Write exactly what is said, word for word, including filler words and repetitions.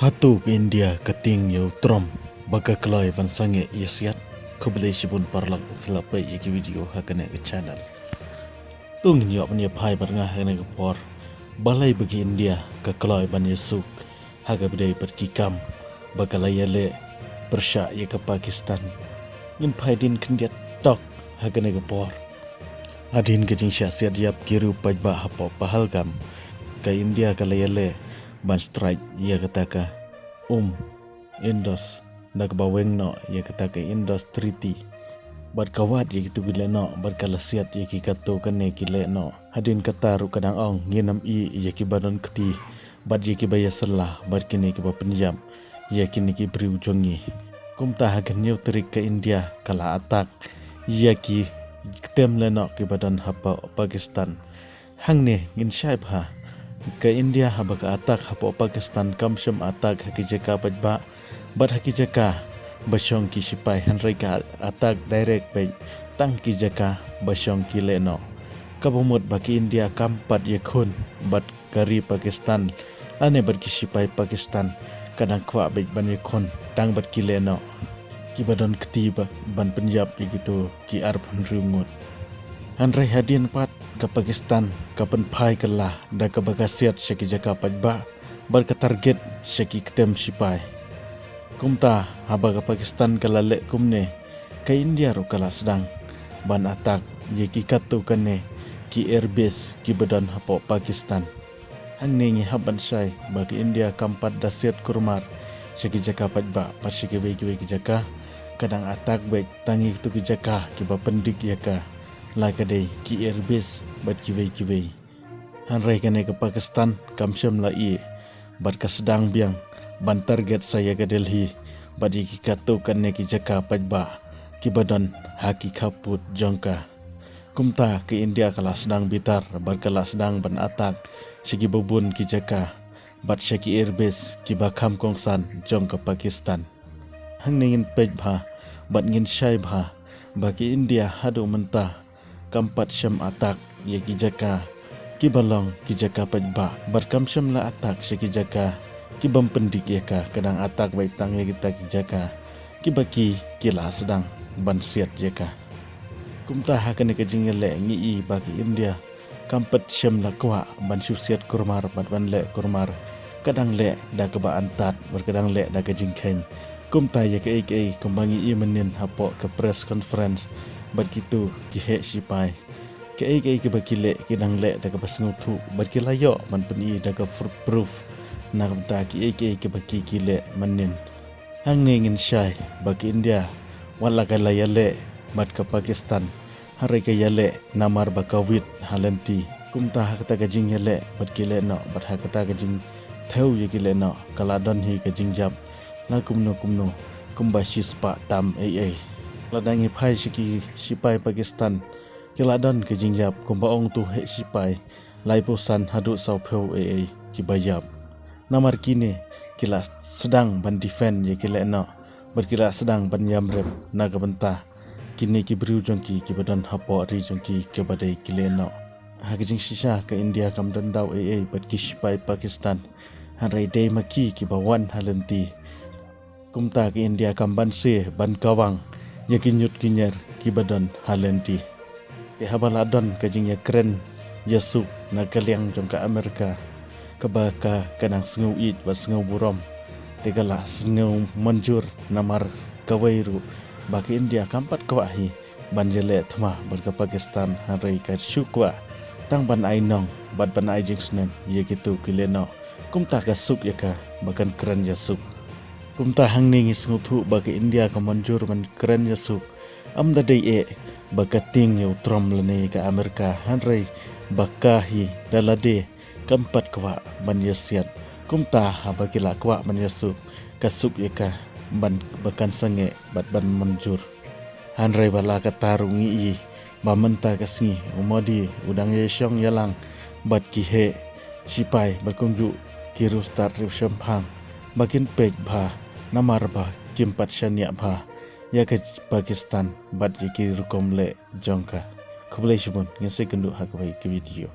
Hato ka India ka tieng ïa u Trump ba ka kloi ban sangeh ïa siat? Khublei shibun paralok ba phi la peit ïa ki video ha kane ka channel. To ngin ïoh ban ïa phai bad nga ha kane ka por balei ba ka India ka kloi ban ïa suk ha kaba ïadei bad ki kam ba ka la ïaleh pyrshah ïa ka Pakistan. Ngin phai dien khyndiat tok ha kane ka por. Hadien ka jingshah siat ïap ki riew paidbah hapoh Pahalgam, ka India ka la ïaleh ban strike ïa kata ka um Indus, da kaba weng noh ïa kata ka Indus Treaty. Bad ka wad ïa kitu ki lehnoh, bad ka la siat ïa ki katto katne ki lehnoh. Hadien kata ruh ka dang ong, ngin ym ïeh ïa kiba don kti bad ïa kiba ïasylla bad kine kiba pynïap ïa kine ki briew jong ngi. Kumta ha ka hynñiew tarik ka India ka la attack ïa ki ktem lehnoh kiba don hapoh Pakistan. Hangne ngin shai bha, ka India haba ka attack hapoh Pakistan kam shym attack ha ki jaka paidbah bad ha ki jaka ba shong ki shipai, hynrei ka attack direct beit tang ki jaka ba shong ki lehnoh. Kaba mut ba ka India kam pat ïakhun bad ka ri Pakistan lane bad ki shipai Pakistan, ka dang kwah beit ban ïakhun tang bad ki lehnoh kiba don kti ba ban pynïap ïa kitu ki arphew hynriew ngut. Hynrei hadien pat ka Pakistan ka pynphai kylla da kaba ka siat sha ki jaka paidbah bad ka target sha ki ktem shipai. Kumta haba ka Pakistan ka la leh kumne, ka India ruh ka la sdang ban attack ïa ki katto katne ki airbase kiba don hapoh Pakistan. Hangne ngi hap ban shai ba ka India kam pat da siat kulmar sha ki jaka paidbah bad sha kiwei kiwei ki jaka, ka dang attack beit tang ïa kitu ki jaka kiba pyndik ïa ka, la ka dei ki airbase bad kiwei kiwei. Hynrei kane ka Pakistan kam shym la ïeh bad ka sdang biang ban target sa ïa ka Delhi bad ïa ki katto katne ki jaka paidbah kiba don ha ki khappud jong ka. Kumta ka India ka la sdang bitar bad ka la sdang ban attack sha kiba bun ki jaka bad sha ki airbase kiba kham kongsan jong ka Pakistan. Hangne ngin peit bha bad ngin shai bha ba ka India haduh mynta kam pat shym attack ïa ki jaka kiba long ki jaka paidbah bad kam shym la attack sha ki jaka kibym pyndik ïa ka, ka dang attack beit tang ïa kita ki jaka kiba ki, ki la sdang ban siat ïa ka. Kumta ha kane ka jingïaleh ngi i ba ka India kam pat shym la kwah ban shu siat kulmar bad ban leh kulmar, ka dang leh da kaba antad bad ka dang leh da ka jingkheiñ. Kumta ïa kaei kaei kumba ngi i mynnin hapoh ka press conference bad kitu ki heh shipai, kaei kaei kiba ki leh ki dang leh da kaba sngewthuh bad ki la ïoh ban pyni da ka fr-, proof. Na kumta kaei kaei kiba ki, ki leh mynnin. Hangne ngin shai ba ka India wat la ka la ïaleh bad ka Pakistan, hynrei ka ïaleh namar ba ka wit ha lynti. Kumta ha kata ka jingïaleh bad ki lehnoh bad ha kata ka jingthew ïa ki lehnoh ka la don hi ka jingïap la kumno kumno kumba shispah tam ei ei. Lada ngi phai sha ki shipai Pakistan, ki la don ka jingïap kumba ong utu heh shipai, laiphew san haduh sawphew ei ei kiba ïap. Namar kine ki la sdang ban defend ïa ki lehnoh bad ki la sdang ban ïam rep na ka bynta kine ki briew jong ki kiba don hapoh ri jong ki kiba dei ki lehnoh. Ha ka jingshisha ka India kam don daw ei ei bad ki shipai Pakistan, hynrei dei ma ki kiba wan ha lynti. Kumta ka India kam banse ban kawang ïa ki ñiut ki ñier kiba don ha lynti. Te haba la don ka jingïakren ïasuk na ka liang jong ka Amerika, kaba ka, ka nang sngew ïeit bad sngew burom, te ka la sngew mynjur namar kawei ruh ba ka India kam pat kwah hi ban ïaleh thma bad ka Pakistan, hynrei ka shu kwah tang ban ai nong bad ban ai jingsneng ïa kitu ki lehnoh. Kumta ka suk ïa ka ba kan kren ïasuk. Kumta hangne ngi sngewthuh ba ka India ka mynjur ban kren ïasuk. Ym da dei eh ba ka tieng ïa u Trump lane ka Amerika, hynrei ba ka hi da lade kam pat kwah ban ïasiat. Kumta haba ki la kwah ban ïasuk, ka suk ïa ka ban, ba kan sangeh bad ban mynjur. Hynrei wat la katta ruh ngi i ba mynta ka sngi u Modi u dang ïashong ïalang bad ki heh shipai bad kumjuh ki riewstad riewshemphang ba kin peit bha, namar ba kim pat shaniah bha ïa ka Pakistan bad ïa ki rukom leh jong ka. Khublei shibun, ngin sa ïakynduh ha kawei ka video.